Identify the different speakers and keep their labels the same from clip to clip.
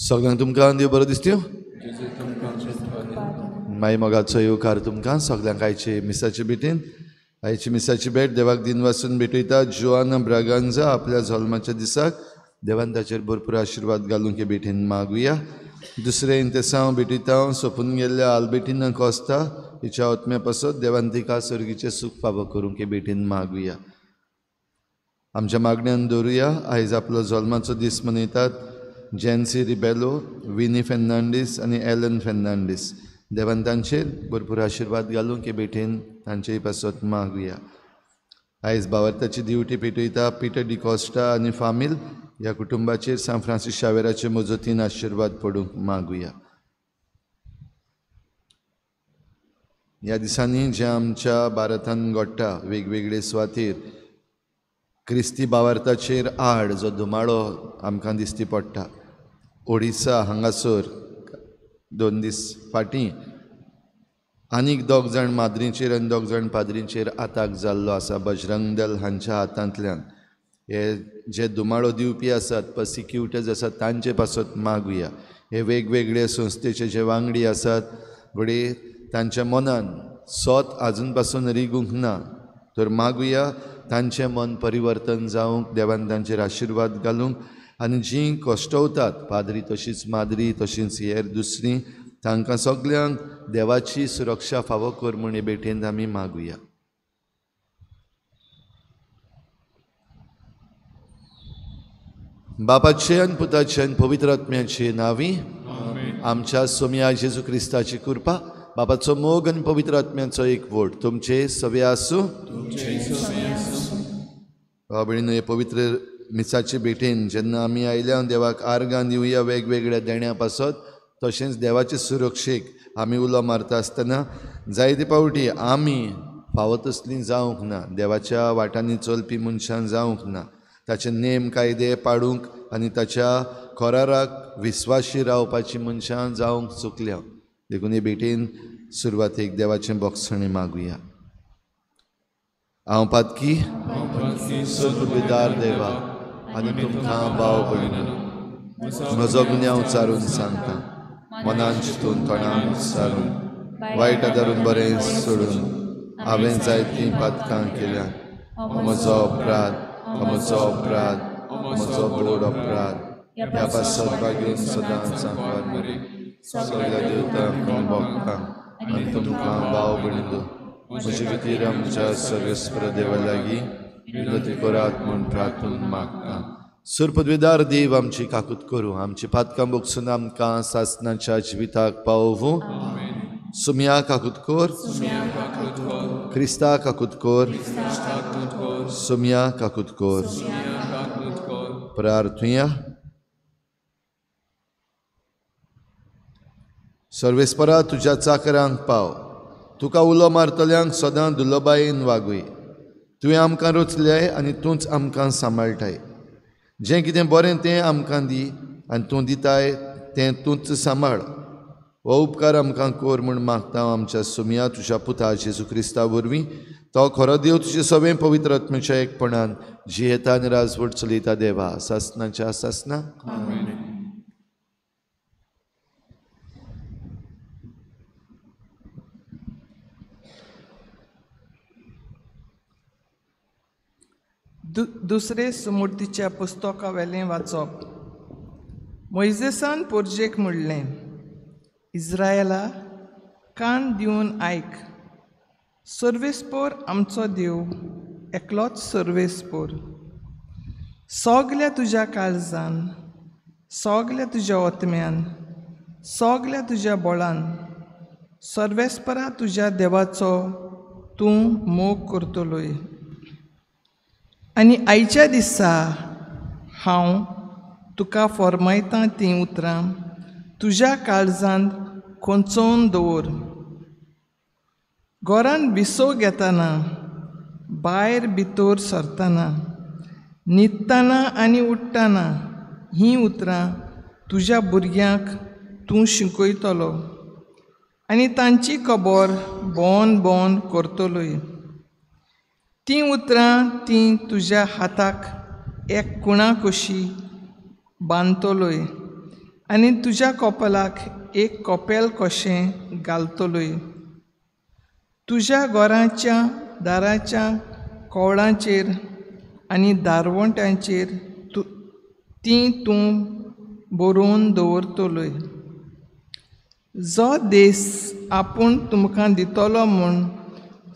Speaker 1: सगळ्यांक तुमकां देव बरो दिसत्यो. माई मोगाचो येवकार तुमकां सगळ्यांक आयचे मिसाचे भेटीन. आयची मिसाची भेट देवाक दिन वासून भेटयता जुआना ब्रागांजा आपल्या जल्माच्या दिसाक देवान ताचेर भरपूर आशिर्वाद घालूंक हे भेटीन मागुया. दुसरें इंतेसांव भेटयता सोंपून गेल्ल्या आल्बेटीना कोस्ता हिच्या आत्म्या पासत देवान तिका सर्गीचें सूख फावो करूंक हे भेटीन मागुया. आमच्या मागण्यान दवरुया आयज आपलो जल्माचो दीस मनयतात जेन्सी रिबेलो, विनी फेर्नांडीस आनी एलन फेर्नांडीस. देवान तांचेर भरपूर आशिर्वाद घालूंक हे भेटेन तांचेय पासत मागुया. आयज भावार्थाची दिवटी पेटयता पिटर डिकॉस्टा आनी फामील ह्या कुटुंबाचेर सांत फ्रांसीस शावेराचे मजतीन आशिर्वाद पडूंक मागुया. ह्या दिसांनी जें आमच्या भारतान घडटा वेगवेगळे सुवातेर क्रिस्ती भावार्थाचेर आड जो धुमाळो आमकां दिश्टी पडटा. ओडिसा हांगासर 2 दीस फाटीं आनीक 2 जाण माद्रींचेर आनी 2 जाण पाद्रींचेर आताक जाल्लो आसा बजरंग दल हांच्या हातांतल्यान. हे जे धुमाळो दिवपी आसात, पर्सिक्युटर्स आसात, तांचे पासत मागुया. हे वेगवेगळे संस्थेचे जे वांगडी आसात घडये तांच्या मनान सोत आजून पासून रिगूंक ना, तर मागुया तांचें मन परिवर्तन जावंक देवान तांचेर आशिर्वाद घालूंक. आनी जीं कश्टवतात पाद्री तशीच माद्री तशींच हेर दुसरीं तांकां सगल्यांक देवाची सुरक्षा फावो कर म्हूण हे भेटेन आमी मागुया. बापाचे आनी पुताचे आनी पवित्र आत्म्याचे नांवी आमच्या सोम्या जेजू क्रिस्ताची कृपा, बापाचो मोग आनी पवित्र आत्म्याचो एकवट तुमचे सवे आसूं. भाव भयणीनो, हे पवित्र मिसाचे भेटेन जेन्ना आमी आयल्या देवाक आर्गां दिवया वेगवेगळ्या देण्या पासत, तशेंच देवाचे सुरक्षेक आमी उलो मारता आसतना जायते फावटी आमी फावो तसलीं जावंक ना, देवाच्या वाटांनी चलपी मनशान जावंक ना, ताचे नेम कायदे पाडूंक आनी ताच्या कराराक विस्वाशी रावपाची मनशां जावंक चुकल्या. देखून हे भेटेन सुरवातेक देवाचें बोगसणें मागुया. हांव पातकी सुबेदार देवा आनी तुमकां भाव भयणीनो म्हजो गुन्यांव चारून सांगता, मनान चिंतून तोंडान सारून वायट धरून बरें सोडून हांवें जायतीं पातकां केल्या. म्हजो अपराध, म्हजो अपराध, म्हजो व्हड अपराध. ह्या पासत भागून सदांच सांगपाक सगळ्या देवतांक भोगतांक आनी तुमकां भाव भयणीनो म्हजे खातीर आमच्या सगळेस्पर देवा लागीं विनती करात म्हूण प्रार्थून मागता. सुरपदवेदार देव आमची काकूत करूं, आमची पातकां बोगसून आमकां सासनाच्या जिविताक पावोवूं. सुम्या काकूत कर, क्रिस्ता काकूत कर, सुम्या काकूत कर. प्रार्थुया. सर्वेस्परा तुज्या चाकरांक पाव, तुका उलो मारतल्यांक सदां दुर्लभायेन वागय. तुवें आमकां रचल्याय आनी तूंच आमकां सांबाळटाय. जें कितें बरें तें आमकां दी आनी तूं दिताय तें तूंच सांबाळ. हो उपकार आमकां कर म्हूण मागता आमच्या सुमया तुज्या पुता जेजू क्रिस्ता वरवीं. तो खरो देव तुजे सगळें पवित्र आत्म्याच्या एकपणान जियेता आनी राजवट चलयता देवा सासनाच्या सासना.
Speaker 2: दुसरे सुमूर्तीच्या पुस्तका वेलें वाचप. मोयजेसान पोरजेक म्हणलें, इज्रायला कान दिवन आयक, सर्वेस्पोर आमचो देव एकलोच सर्वेस्पोर. सगल्या तुज्या काळजान, सगल्या तुज्या ओतम्यान, सगल्या तुज्या बळान सर्वेस्परा तुज्या देवाचो तूं मोग करतलोय. आनी आयच्या दिसा हांव तुका फॉर्मायतां तीं उतरां तुज्या काळजांत खोंचोवन दवर. घरान विसव घेतना, भायर भितर सरतना, न्हिदतना आनी उठ्ठना हीं उतरां तुज्या भुरग्यांक तूं शिकयतलो आनी तांची खबर भोंवन भोंवन करतलोय. तीं उतरां तीं तुज्या हाताक एक कुणा कशी बांदतलोय आनी तुज्या कपलाक एक कपेल कशें घालतलोय. तुज्या घराच्या दाराच्या कवळांचेर आनी दारवंट्यांचेर तीं तूं बरोवन दवरतलोय. जो देस आपूण तुमकां दितलो म्हूण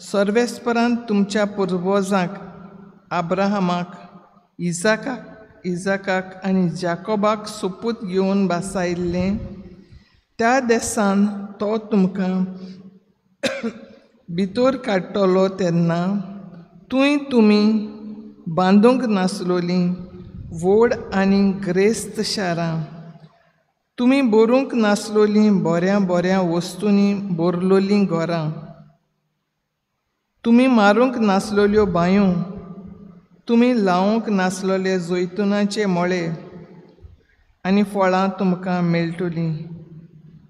Speaker 2: सर्वेस्परान तुमच्या पुर्वजांक आब्राहामाक, इजाकाक आनी जाकोबाक सोपूत घेवन भासायिल्लें त्या देसान तो तुमकां भितर काडटलो तेन्ना थंय तुमी बांदूंक नासलोलीं व्हड आनी ग्रेस्त शारां, तुमी बरोवंक नासलोलीं बऱ्या बऱ्या वस्तूंनी भरलोलीं घरां, तुमी मारूंक नासलोल्यो बांयो, तुमी लावंक नासलोले जैतुनाचे मळे आनी फळां तुमकां मेळटलीं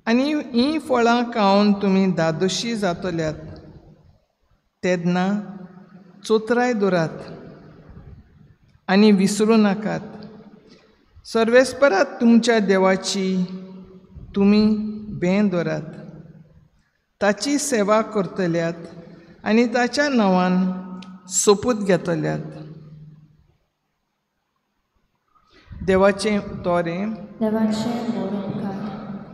Speaker 2: आनी हीं फळां खावन तुमी धादोशी जातल्यात. तेन्ना चोत्राय दवरात आनी विसरूं नाकात. सर्वेस्परात तुमच्या देवाची तुमी भें दवरात, ताची सेवा करतल्यात आनी ताच्या नांवान सोपूत घेतल्यात. देवाचें तोरें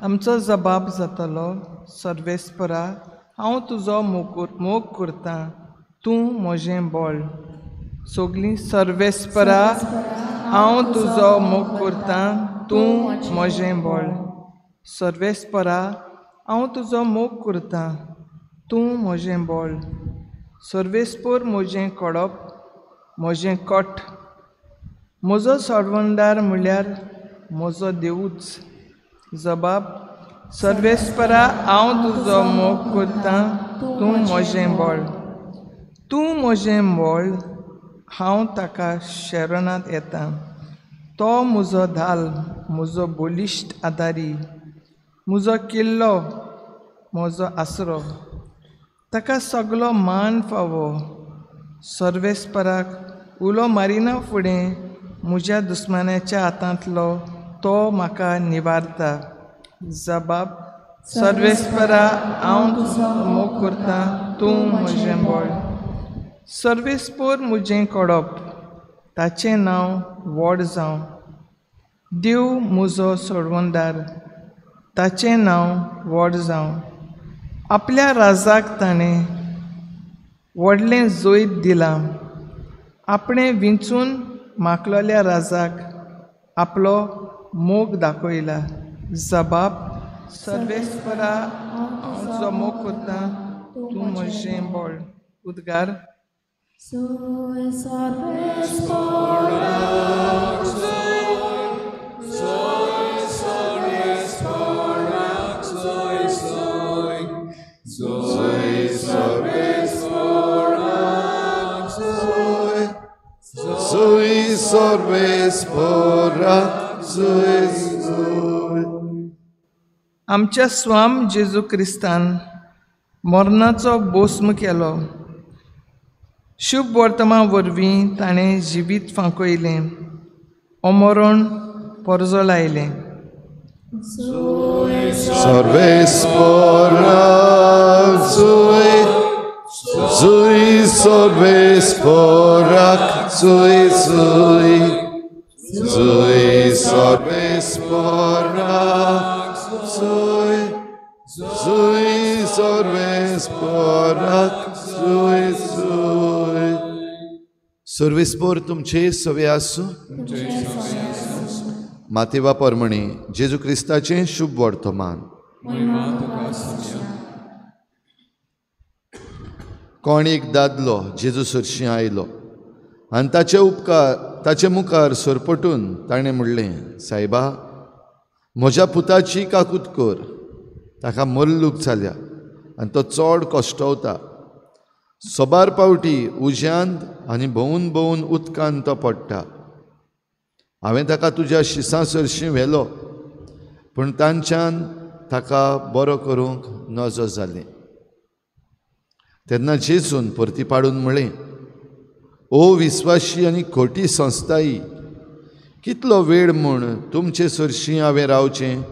Speaker 2: आमचो जबाब जातलो, सर्वेस्परा हांव तुजो मोग करतां, तूं म्हजें बळ. सगलीं सर्वेस्परा हांव तुजो मोग करतां, तूं म्हजें बळ. सर्वेस्परा हांव तुजो मोग करतां, तूं म्हजें बळ. सर्वेस्पोर म्हजें कडप, म्हजें कट, म्हजो सोडवणदार म्हळ्यार म्हजो देवूच. जबाब, सर्वेस्परा हांव तुजो मोग करतां, तूं म्हजें बळ. तूं म्हजें बळ, हांव ताका शरणांत येता. तो म्हजो धाल, म्हजो बळिश्ट आदारी, म्हजो किल्लो, म्हजो आसरो. ताका सगलो मान फावो. सर्वेस्पराक उलो मारिना फुडें म्हज्या दुस्मानाच्या हातांतलो तो म्हाका निवारता. जबाब, सर्वेस्परा हांव तुजो मोग करतां, तूं म्हजें बळ. सर्वेस्पोर म्हजें कडप, ताचें नांव व्हड जावं. देव म्हजो सोडवणदार, ताचें नांव व्हड जावं. आपल्या राजाक ताणें व्हडलें जैत दिलां, आपणें विंचून मागलोल्या राजाक आपलो मोग दाखयला. जबाब, सर्वेस्परा हांव तुजो मोग करतां, तूं म्हजें बळ. उद्गार, आमच्या स्वाम जेजू क्रिस्तान मरणाचो बोस्म केलो. शुभ वर्तमा वरवीं ताणें जिवीत फांकयलें, अमरण परजळायलें.
Speaker 1: सर्वेस्परा Zui sorbes porac, zui zui. Zui sorbes porac, zui. Zui sorbes porac, zui zui. सर्वेस्पोर तुमचे सवे आसूं. मातेवा परमणी जेजू क्रिस्ताचें शुभ वर्तमान. कोण एक दादलो जेजू सरशीं आयलो आनी ताचे उपकार ताचे मुखार सरपटून ताणें म्हणलें, सायबा, म्हज्या पुताची काकूत कर, ताका मल्लूक जाल्या आनी तो चड कश्टवता. सबार पावटी उज्यांत आनी भोंवून भोंवून उदकांत तो पडटा. हांवें ताका तुज्या शिसां सरशीं व्हेलो, पूण तांच्यान ताका बरो करूंक नजो जालें. तेन्ना जेजून परती पाडून म्हळें, ओ विस्वाशी आनी खोटी संस्थाई, कितलो वेळ म्हूण तुमचे सरशीं हांवें रावचें?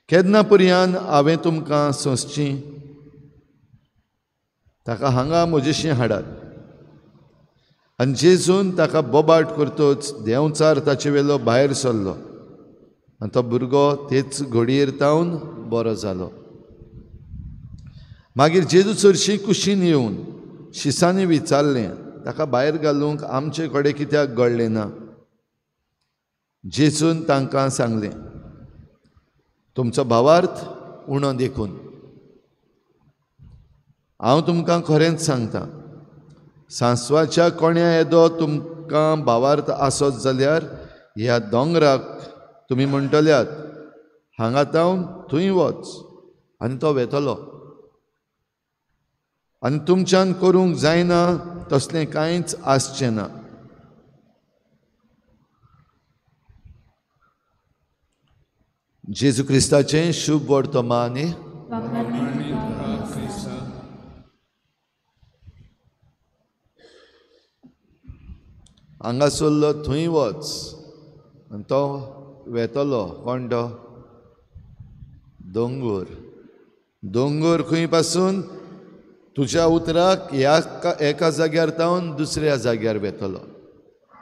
Speaker 1: केन्ना पर्यान हांवें तुमकां सोंसचीं? ताका हांगा म्हजेशीं हाडात. आनी जेजून ताका बोबाट करतच देंवचार ताचे वेलो भायर सरलो आनी तो भुरगो तेच घडयेर तावन बरो जालो. मागीर जेजू चडशीं कुशीन येवन शिसांनी विचारलें, ताका भायर घालूंक आमचे कडेन कित्याक घडलें ना? जेजून तांकां सांगलें, तुमचो भावार्थ उणो देखून. हांव तुमकां खरेंच सांगता, सांसवाच्या कोण्या येदो तुमकां भावार्थ आसत जाल्यार ह्या दोंगराक तुमी म्हणटल्यात, हांगा तावन थंय वच, आनी तो वेतलो. आनी तुमच्यान करूंक जायना तसलें कांयच आसचें ना. जेजू क्रिस्ताचें शुभ वर्तमान. हांगा सरलो थंय वच आनी तो वेतलो. कोण तो? दोंगोर. दोंगोर खंय पासून तुज्या उतराक ह्या एका जाग्यार तावन दुसऱ्या जाग्यार वेतलो.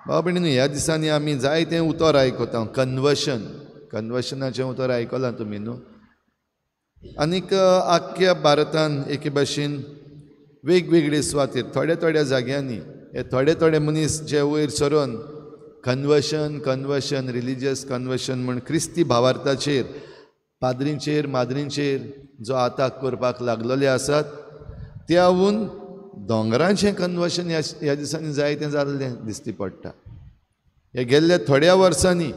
Speaker 1: बाबा भयणीनो, ह्या दिसांनी आमी जायतें उतर आयकता, कन्वर्शन. कन्वर्शनाचें उतर आयकलां तुमी न्हू? आनीक आख्ख्या भारतान एके भाशेन वेगवेगळे सुवातेर थोड्या थोड्या जाग्यांनी हे थोडे थोडे मनीस जे वयर सरून कन्वर्शन कन्वर्शन रिलिजियस कन्वर्शन म्हूण क्रिस्ती भावार्थाचेर पाद्रींचेर माद्रींचेर जो आताक करपाक लागलेले आसात, त्याहून दोंगरांचें कन्वर्शन ह्या दिसांनी जायतें जाल्लें दिसती पडटा. हे गेल्ल्या थोड्या वर्सांनी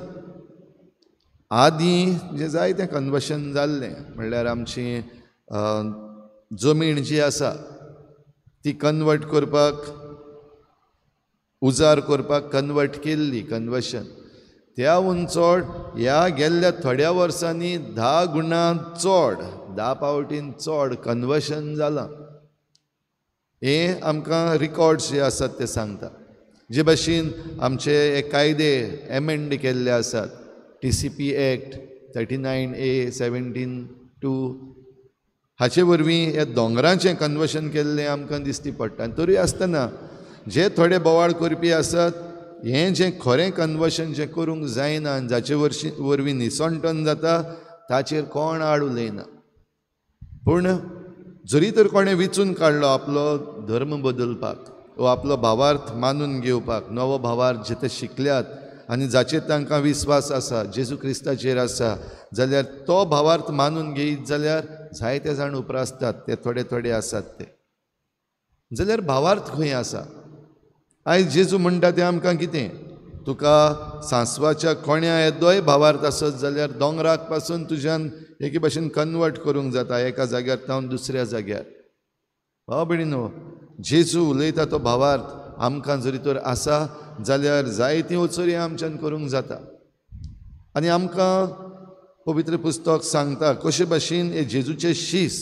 Speaker 1: आदीं जें जायतें कन्वर्शन जाल्लें, म्हणल्यार आमची जमीन जी आसा ती कन्वर्ट करपाक, उजार करपाक कन्वर्ट केल्ली कन्वर्शन, त्याहून चड ह्या गेल्ल्या थोड्या वर्सांनी 10 गुणा चड, 10 पावटीन चड कन्वर्शन जालां. हें आमकां रिकॉर्ड्स जे आसात ते सांगता. जे भाशेन आमचे हे कायदे एमेंड केल्ले आसात, TCP act 39A 17(2), हाचे वरवीं ह्या दोंगरांचें कन्वर्शन केल्लें आमकां दिसती पडटा. आनी तरी आसतना जे थोडे बोवाळ करपी आसात, हें जें खरें कन्वर्शन जें करूंक जायना आनी जाचे वरवीं निसणटन जाता ताचेर कोण आड उलयना. पूण जरी तर कोणें विचून काडलो आपलो धर्म बदलपाक वो आपलो भावार्थ मानून घेवपाक, नवो भावार्थ जे ते शिकल्यात आनी जाचेर तांकां विस्वास आसा, जेजू क्रिस्ताचेर आसा, जाल्यार तो भावार्थ मानून घेयत जाल्यार जायते जाण उप्रासतात, ते थोडे थोडे आसात ते. जाल्यार भावार्थ खंय आसा? आयज जेजू म्हणटा तें आमकां कितें? तुका सांसवाच्या कोण्या येदोय भावार्थ आसत जाल्यार दोंगराक पासून तुज्यान एके भाशेन कन्वर्ट करूंक जाता एका जाग्यार तावन दुसऱ्या जाग्यार. भाव भयणीनो, जेजू उलयता तो भावार्थ आमकां जरी तर आसा जाल्यार जायतीं वचोरी आमच्यान करूंक जाता. आनी आमकां पवित्र पुस्तक सांगता कशे भाशेन हे जेजूचे शीस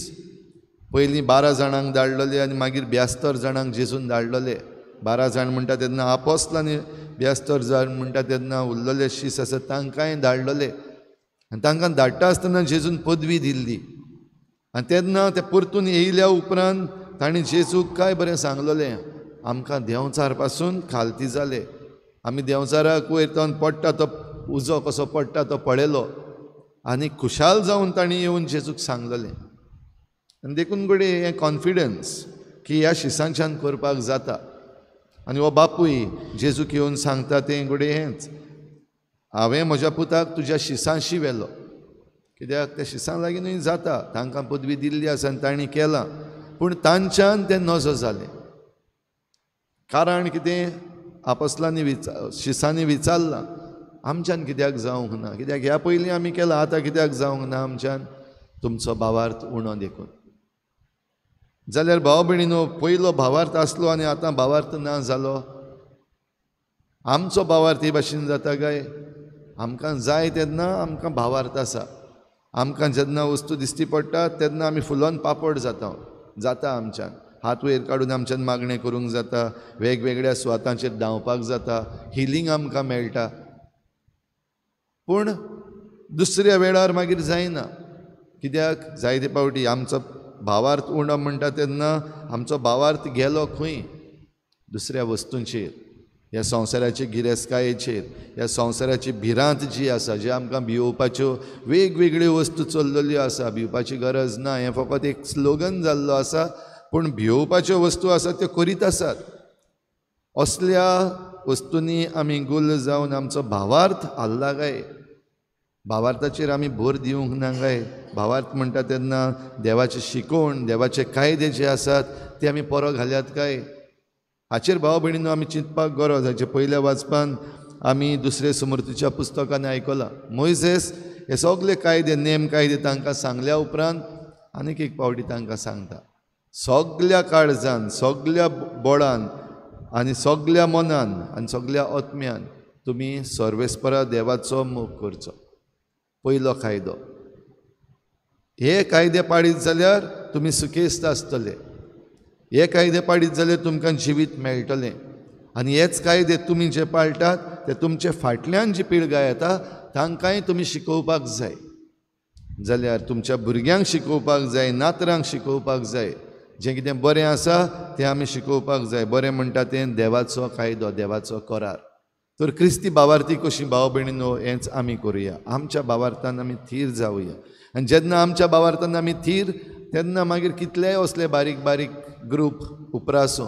Speaker 1: पयलीं 12 जाणांक धाडलेले आनी मागीर 72 जाणांक जेजून धाडलेले. 12 जाण म्हणटा तेन्ना आपोस्ल आनी 72 जाण म्हणटा तेन्ना उरलेले शीस आसा तांकांय धाडलेले. आनी तांकां धाडटा आसतना जेजून पदवी दिल्ली. आनी तेन्ना ते परतून येयल्या उपरांत तांणी जेजूक काय बरें सांगलेलें, आमकां देंवचार पासून खालती जाले, आमी देंवचाराक वयर तो पडटा तो उजो कसो पडटा तो पळयलो आनी खुशाल जावन तांणी येवन जेजूक सांगलेलें. आनी देखून घडये हें कॉन्फिडन्स की ह्या शिसांच्यान करपाक जाता. आनी हो बापूय जेजूक येवन सांगता तें घडये हेंच, हांवें म्हज्या पुताक तुज्या शिसांशी व्हेलो, कित्याक त्या शिसां लागीं न्हय जाता, तांकां पदवी दिल्ली आसा आनी तांणी केलां, पूण तांच्यान तें नजो जालें. कारण कितें, आपसलांनी शिसांनी विचारलां आमच्यान कित्याक जावंक ना, कित्याक ह्या पयलीं आमी केलां आतां कित्याक जावंक ना आमच्यान, तुमचो भावार्थ उणो देखून. जाल्यार भाव भयणीनो, पयलो भावार्थ आसलो आनी आतां भावार्थ ना जालो. आमचो भावार्थ हे भाशेन जाता काय, आमकां जाय तेन्ना आमकां भावार्थ आसा, आमकां जेन्ना वस्तू दिश्टी पडटा तेन्ना आमी फुलोन पापड जाता जाता, आमच्यान हात वयर काडून आमच्यान मागणें करूंक जाता, वेगवेगळ्या सुवातांचेर धांवपाक जाता, हिलींग आमकां मेळटा. पूण दुसऱ्या वेळार मागीर जायना, कित्याक जायते फावटी आमचो भावार्थ उणो म्हणटा तेन्ना आमचो भावार्थ गेलो खंय, दुसऱ्या वस्तूंचेर, ह्या संवसाराचे गिरेस्तकायेचेर, ह्या संवसाराची भिरांत जी आसा, जी आमकां भियोवपाच्यो वेगवेगळ्यो वस्तू चल्लेल्यो आसा, भिवपाची गरज ना हें फकत एक स्लोगन जाल्लो आसा, पूण भियोवपाच्यो वस्तू आसा त्यो करीत आसात. असल्या वस्तूंनी आमी गुल्ल जावन आमचो भावार्थ हाल्ला काय, भावार्थाचेर आमी भर दिवंक ना काय. भावार्थ म्हणटा तेन्ना देवाची शिकवण, देवाचे कायदे जे आसात ते आमी परो घाल्यात काय, हाचेर भाव भयणीनो आमी चिंतपाक गरज. हाचे पयल्या वाचपान आमी दुसरे समृद्धीच्या पुस्तकान आयकलां, मोयजेस हे सगळे कायदे नेम कायदे तांकां सांगल्या उपरांत आनीक एक पावटी तांकां सांगता, सगल्या काळजान, सगल्या बळान आनी सगल्या मनान आनी सगल्या आत्म्यान तुमी सर्वेस्परा देवाचो मोग करचो. पयलो कायदो. हे कायदे पाळीत जाल्यार तुमी सुखेस्त आसतले, हे कायदे पाळीत जाल्यार तुमकां जिवीत मेळटलें, आनी हेच कायदे तुमी जे पाळटात ते तुमचे फाटल्यान जी पिळगाय येता तांकांय तुमी शिकोवपाक जाय. जाल्यार तुमच्या भुरग्यांक शिकोवपाक जाय, नातरांक शिकोवपाक जाय, जें कितें बरें आसा तें आमी शिकोवपाक जाय. बरें म्हणटा तें देवाचो कायदो, देवाचो करार. तर क्रिस्ती भावार्थी कशी भाव भयणीनो हेंच आमी करुया, आमच्या भावार्थान आमी थीर जावया. आनी जेन्ना आमच्या भावार्थान आमी थीर तेन्ना मागीर कितलेय असले बारीक बारीक ग्रूप उपरासूं,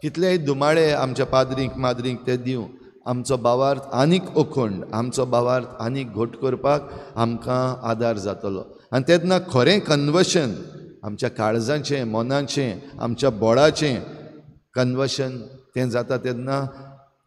Speaker 1: कितलेय धुमाळे आमच्या पाद्रींक माद्रींक ते दिवं, आमचो भावार्थ आनीक अखंड, आमचो भावार्थ आनीक घट करपाक आमकां आदार जातलो. आनी तेन्ना खरें कन्वर्शन आमच्या काळजाचें, मनाचें, आमच्या बोळाचें कन्वर्शन तें जाता तेन्ना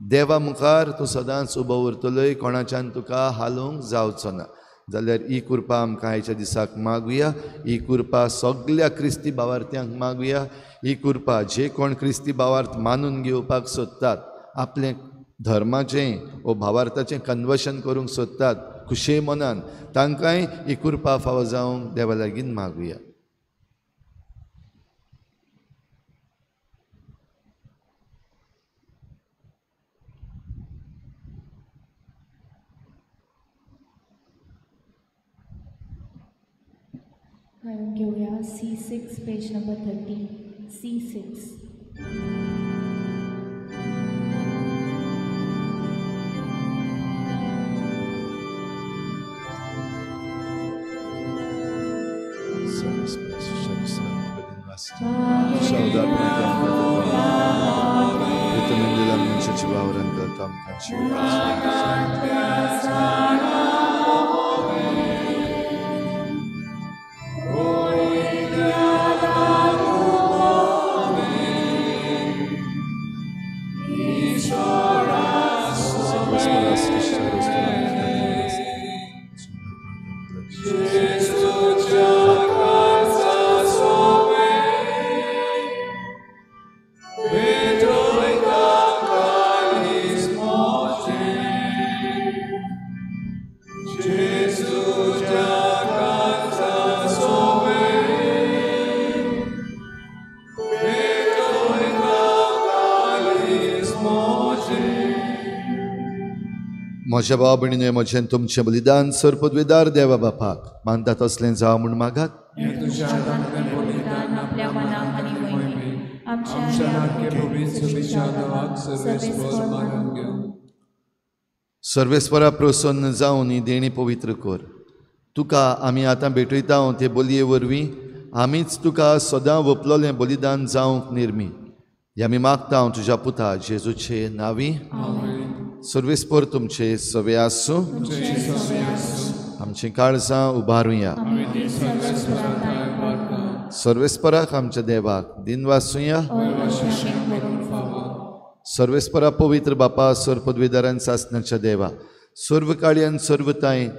Speaker 1: देवा मुखार तूं सदांच उबो उरतलोय, कोणाच्यान तुका हालोवंक जावचो ना. जाल्यार ही कृपा आमकां आयच्या दिसाक मागुया, ही कृपा सगल्या क्रिस्ती भावार्थ्यांक मागुया, ही कृपा जे कोण क्रिस्ती भावार्थ मानून घेवपाक सोदतात, आपलें धर्माचें वो भावार्थाचें कन्वर्शन करूंक सोदतात खुशे मनान, तांकांय ही कृपा फावो जावंक देवा लागीं मागुया.
Speaker 3: गायन घेवया C6 page number 30, C6.
Speaker 1: म्हज्या भाव भयणीनो, म्हजें तुमचें बलिदान सर्पद्वेदार देवा बापाक मानता तसलें जावं म्हूण मागात.
Speaker 4: आमच्या नाके नांवाक सर्वेस्पर मानून घेवं.
Speaker 1: सर्वेस्परा प्रसन्न जावन ही देणी पवित्र कर. तुका आमी आतां भेटयता ते बोलये वरवीं आमीच तुका सदां वपलोलें बलिदान जावंक निर्मी. हे आमी मागता तुज्या पुता जेजूचे नांवी. सर्वेस्पर तुमचे सवे आसूं. आमचीं काळजां उबारुया. सर्वेस्पराक आमच्या देवाक दिनवासुया. सर्वेस्परा पवित्र बापा, सर्व पदवीदारान सासनाच्या देवा, सर्व काळयान सर्वताय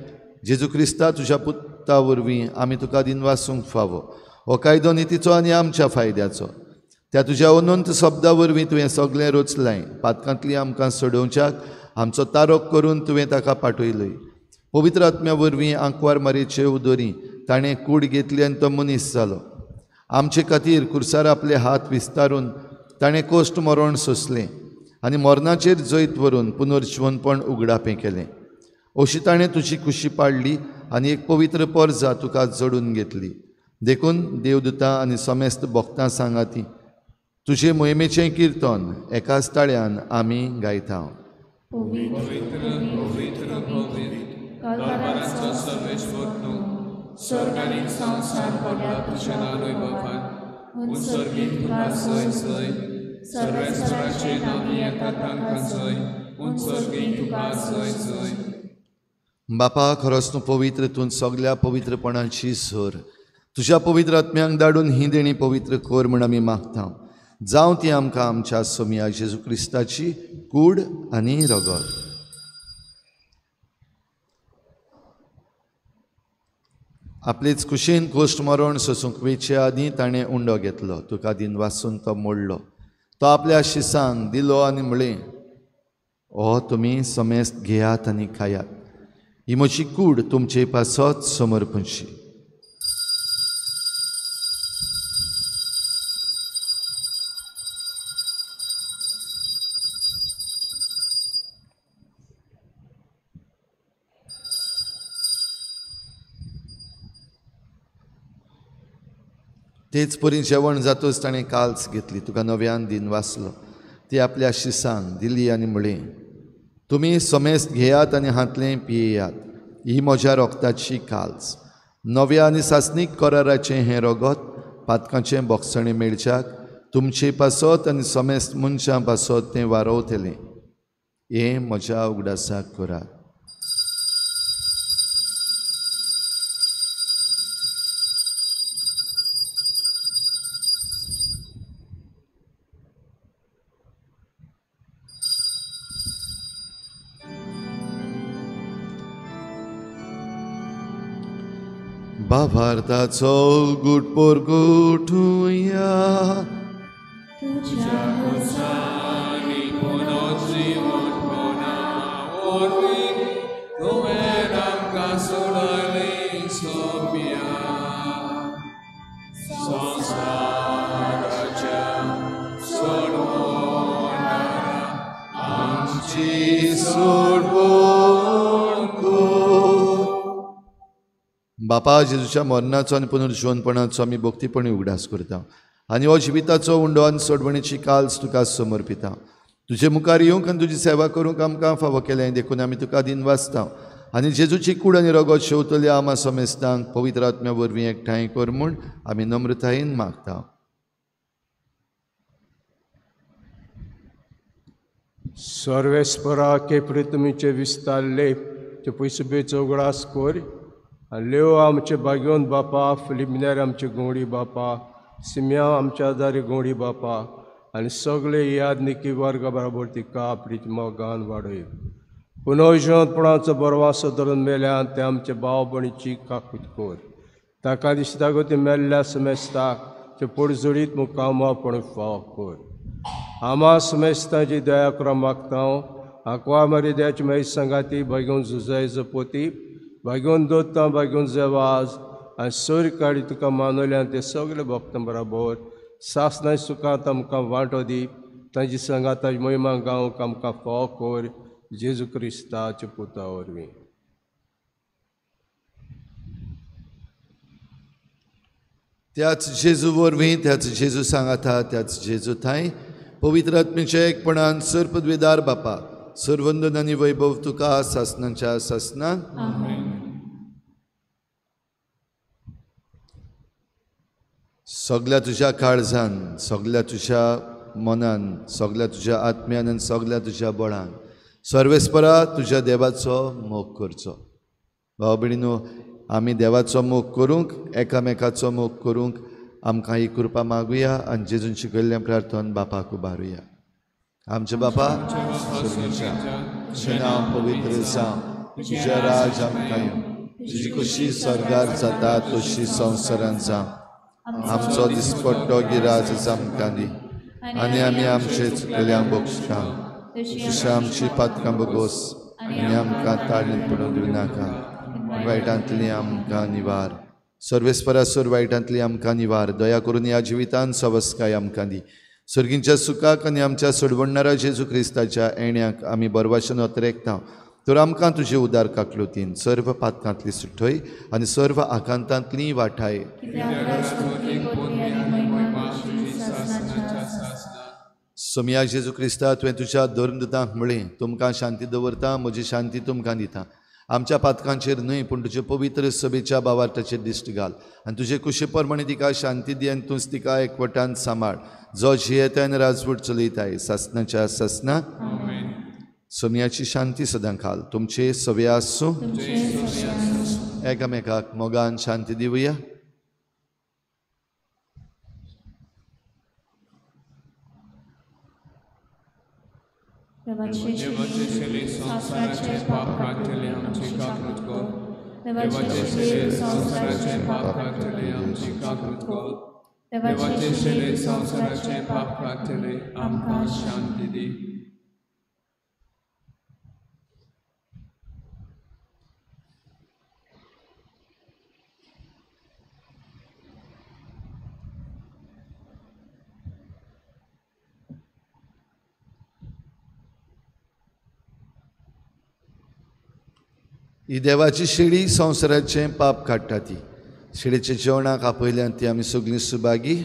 Speaker 1: जेजू क्रिस्ता तुज्या पुता वरवीं आमी तुका दिनवासूंक फावो. हो कायदो नितीचो आनी आमच्या फायद्याचो. त्या तुज्या अनंत शब्दा वरवीं तुवें सगळें रचलाय. पातकांतली आमकां सोडोवच्याक आमचो तारोक करून तुवें ताका पाठयलय. पवित्र आत्म्या वरवीं आंकवार मारयेचे उदोरी ताणें कूड घेतली आनी तो मनीस जालो. आमचे खातीर कुर्सार आपले हात विस्तारून ताणें कोश्ट मरण सोंसलें आनी मरणाचेर जैत व्हरून पुनर्जिवनपण उगडापें केलें. अशी ताणें तुजी कुशी पाडली आनी एक पवित्र परजा तुका जोडून घेतली. देखून देवदूतां आनी समेस्त भक्तां सांगाती तुजे मोहिमेचें किर्तन एकाच ताळ्यान आमी गायता.
Speaker 4: पवित्र पवित्र पवित्र दरबाराचो सर्वेश्वर तूं, स्वर्ग आनी संवसार भरला तुज्या नांवान. उत्सर्गीत तुका जय जय, सर्वेश्वराचे नांवी येता तांकां जय, उत्सर्गीत तुका जय जय.
Speaker 1: बापा, खरोच तूं पवित्र, तूं सगल्या पवित्रपणाची सर. तुज्या पवित्र आत्म्यांक धाडून ही देणी पवित्र कर म्हूण आमी मागता. जावं ती आमकां आमच्या सोमया जेजू क्रिस्ताची कूड आनी रगत. आपलेच कुशीन कोश्ट मरण सोसूंक वेचे आदीं ताणें उंडो घेतलो. तुका दिनवासून तो मोडलो. तो आपल्या शिसांक दिलो आनी म्हळें, हो तुमी समेस्त घेयात आनी खायात. ही म्हजी कूड तुमचे पासत समर्पणशी. तेच परी जेवण जातच ताणें काल्स घेतली. तुका नव्यान दिन वाचलो. ती आपल्या शिसांक दिली आनी म्हळें, तुमी समेस्त घेयात आनी हांतलें पियेयात. ही म्हज्या रोगताची काल्स. नव्या आनी सासणीक कराराचें हें रगत पातकांचें बोगसणें मेळच्याक तुमचे पासत आनी समेस्त मनशां पासत तें वारोवतलें. हें म्हज्या उगडासाक करात. भावार्थाचो गुट पोरगुटुया.
Speaker 4: तुज्या खुर्सांनी पुनर्जीवनपणा वरवीं तुवें आमकां सोडयलें सोम्या. संवसाराच्या सोडवणारा
Speaker 1: आमची सोडवण कर. बापा, जेजूच्या मरणाचो आनी पुनर्जिवनपणाचो आमी भक्तीपणी उगडास करता आनी हो जिविताचो उंडो आनी सोडवणेची काल्स तुका समर्पिता. तुजे मुखार येवंक आनी तुजी सेवा करूंक आमकां फावो केलें देखून आमी तुका दिनवासता आनी जेजूची कूड आनी रगत शेवतल्या आमा समेस्तांक पवित्र आत्म्या वरवीं एकठांय कर म्हूण आमी नम्रतायेन मागता.
Speaker 5: सर्वेस्परा के प्रितमीचे विस्तारले ते पयसुबेचो उगडास कर. लेव आमचे भाग्योन बापा, फिलिमिनार आमचे गोंडी बापा, सिम्या आमच्या आदारी गोंडी बापा आनी सगळे याद निकी वर्गा बरोबर तिका आपली मोगान वाडय. पुनर्जिवंतपणाचो बरवासो धरून मेल्यान ते आमचे भाव भयणीची काकूत कर. ताका दिसता गो ती मेल्ल्या समेस्ताक ते पोडजोडीत मुखामपण फाव कर. आमा समेस्तांची दया करून मागता. आंकवार मारी दयाची मागीर सांगाती भाग्योन जुजाय जपोती, भाग्योन दोत्ता, भाग्योन जेवाज आनी सोर काडी तुका मानवल्यान ते सगळे भक्तां बराबर सासणां सुखांत आमकां वांटो दी. तांची सांगाताची महिमा गावंक आमकां फाव कर. जेजू क्रिस्ताच्या पुता वरवीं.
Speaker 1: त्याच जेजू वरवीं, त्याच जेजू सांगाता, त्याच जेजू थांय पवित्र आत्म्याच्या एकपणान सर्पद्वेदार बापा सर्वंदन आनी वैभव तुका सासनाच्या सासनान. सगल्या तुज्या काळजान, सगल्या तुज्या मनान, सगल्या तुज्या आत्म्यान आनी सगल्या तुज्या बळान सर्वेस्परा तुज्या देवाचो मोग करचो. भाव भयणीनो, आमी देवाचो मोग करूंक, एकामेकाचो मोग करूंक आमकां ही कृपा मागुया आनी जेजून शिकयल्लें प्रार्थन बापाक उबारुया. आमचे बापा तुजें नांव पवित्र जावं, तुजें राज आमकां येवं, तुजी खुशी स्वर्गार जाता तशी संवसारांत जावं. आमचो दिसपट्टो गिराज आमकां दी आनी आमी आमचे चुकल्यांक बक्षता तशें आमची पातकां बगोस आनी आमकां ताळणीत पडूंक दिवनाका, वायटांतली आमकां निवार. सर्वेस्परा सोर वायटांतली आमकां निवार. दया करून ह्या जिवितान सवस्काय आमकां दी. सर्गींच्या सुखाक आनी आमच्या सोडवणणारा जेजू क्रिस्ताच्या येण्याक आमी बरवाशन अत्रेकता तर आमकां तुजे उदार काकलुतीन सर्व पातकांतली सुटय आनी सर्व आकांतांतली वाठाय. सोमया जेजू क्रिस्ता, तुवें तुज्या धर्मदूतांक म्हळें, तुमकां शांती दवरता, म्हजी शांती तुमकां दिता. आमच्या पातकांचेर न्हय पूण तुजे पवित्र सभेच्या बावार्थाचेर दिश्ट घाल आनी तुजे कुशे प्रमाणे तिका शांती दी आनी तूंच तिका एकवटान सांबाळ, जो जियेता आनी राजवट चलयताय सासनाच्या सासना. सोमयाची शांती सदां खाल तुमचे सवे आसूं. एकामेकाक मोगान शांती दिवया.
Speaker 4: देवाचे शेले संवसाराचे पाप काडटले आमची काकृत कर. देवाचे शेले संवसाराचे पाप काडटले आमची काकृत कर. देवाचे शेले संवसाराचे पाप काडटले आमकां शांती दी.
Speaker 1: ही देवाची शेळी संवसाराचें पाप काडटा. ती शेळीच्या जेवणाक आपयल्यान ती आमी सगळीं सुभागी.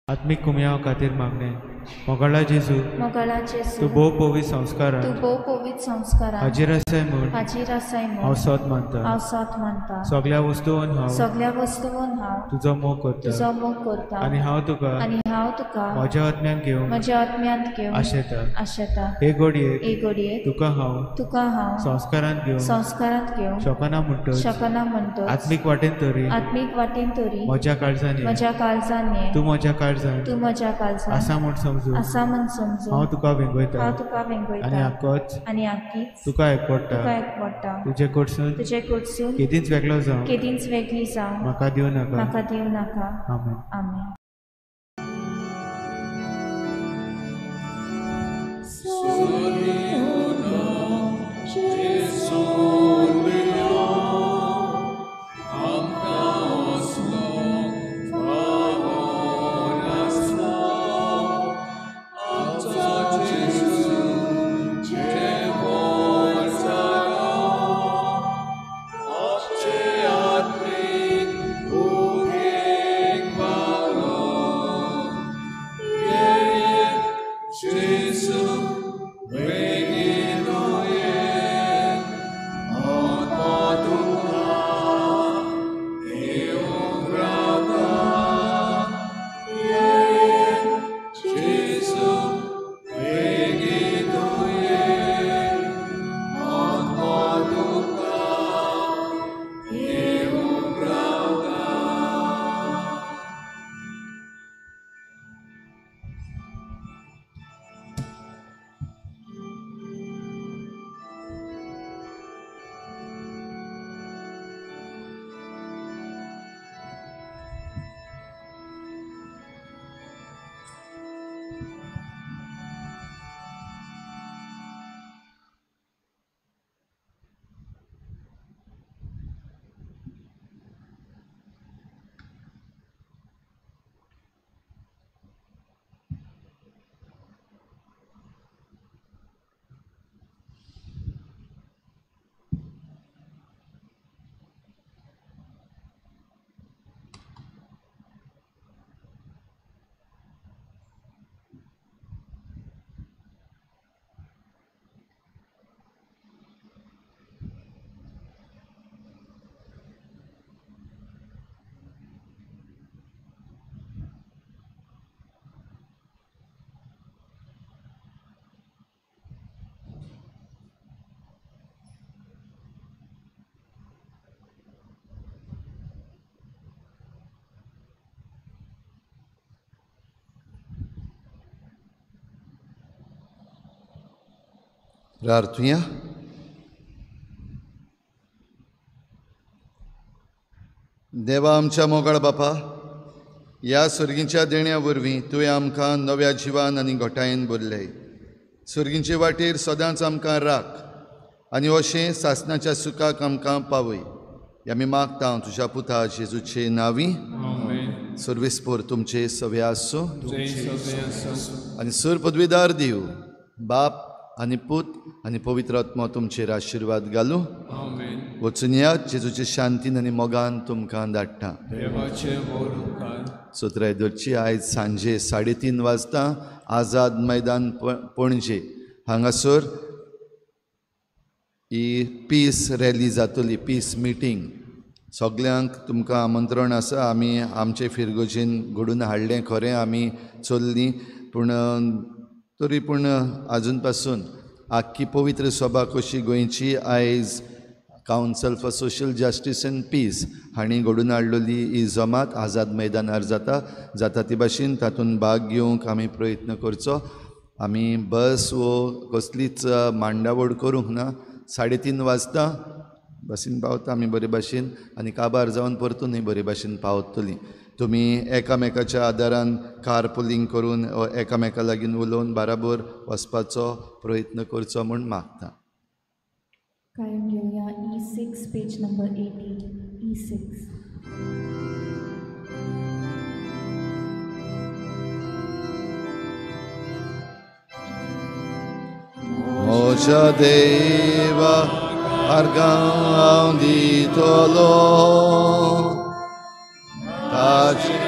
Speaker 6: आत्मीक कुमयाव खातीर मागणें. मोगाळा जेजू, तूं भोव पवित्र संस्कारान हाजीर आसाय म्हूण हांव सोद मानता. सगल्या वस्तून हांव तुजो मोग करता आनी हांव तुका म्हज्या आत्म्यान घेवन आशेता. हे घडयेक तुका हांव संस्कारांत घेवन शकना म्हणटच आत्मीक वाटेन तरी म्हज्या काळजान तूं म्हज्या काळजान आसा म्हूण समजू हांव तुका वेंगयता आनी आकोच तुका एकवटा. तुजे कडसून केदींच वेगळो जावं म्हाका दिवं नाका. आमेन.
Speaker 1: प्रार्थुया. देवा आमच्या मोगाळ बापा, ह्या सर्गींच्या देण्या वरवीं तुवें आमकां नव्या जिवान आनी घटायेन भरले. सर्गींचे वाटेर सदांच आमकां राख आनी अशें सासणाच्या सुखाक आमकां पावय. आमी मागता तुज्या पुता जेजूचे नांवी. सर्वेस्पोर तुमचे सवे आसूं आनी सर पदवीदार दिव बाप आनी पूत आनी पवित्र आत्मो तुमचेर आशिर्वाद घालूं. वचून या जेजूचे शांतीन आनी मोगान तुमकां धाडटा. सतराय धरची आयज सांजे 3:30 वाजता आझाद मैदान पणजे हांगासर ही पीस रॅली जातली, पीस मिटींग. सगल्यांक तुमकां आमंत्रण आसा. आमी आमचे फिरगोजेन घडून हाडलें खरें, आमी चल्लीं, पूण तरी पूण आजून पासून आख्खी पवित्र सभा कशी गोंयची आयज council for social justice and peace हांणी घडून हाडलेली ही जमात आझाद मैदानार जाता जाता ती भाशेन तातूंत भाग घेवंक आमी प्रयत्न करचो. आमी बस वो कसलीच मांडावळ करूंक ना. 3:30 वाजता बसीन पावता आमी बरे भाशेन आनी काबार जावन परतूनय बरे भाशेन पावतलीं. तुमी एकामेकाच्या आदारान कार पुलींग करून एकामेका लागीं उलोवन बराबर वचपाचो प्रयत्न करचो म्हूण मागता.
Speaker 3: कायम घेवया E6 page number 80. E6.
Speaker 1: म्हज्या देवा आर्गां हांव दितलो ताचे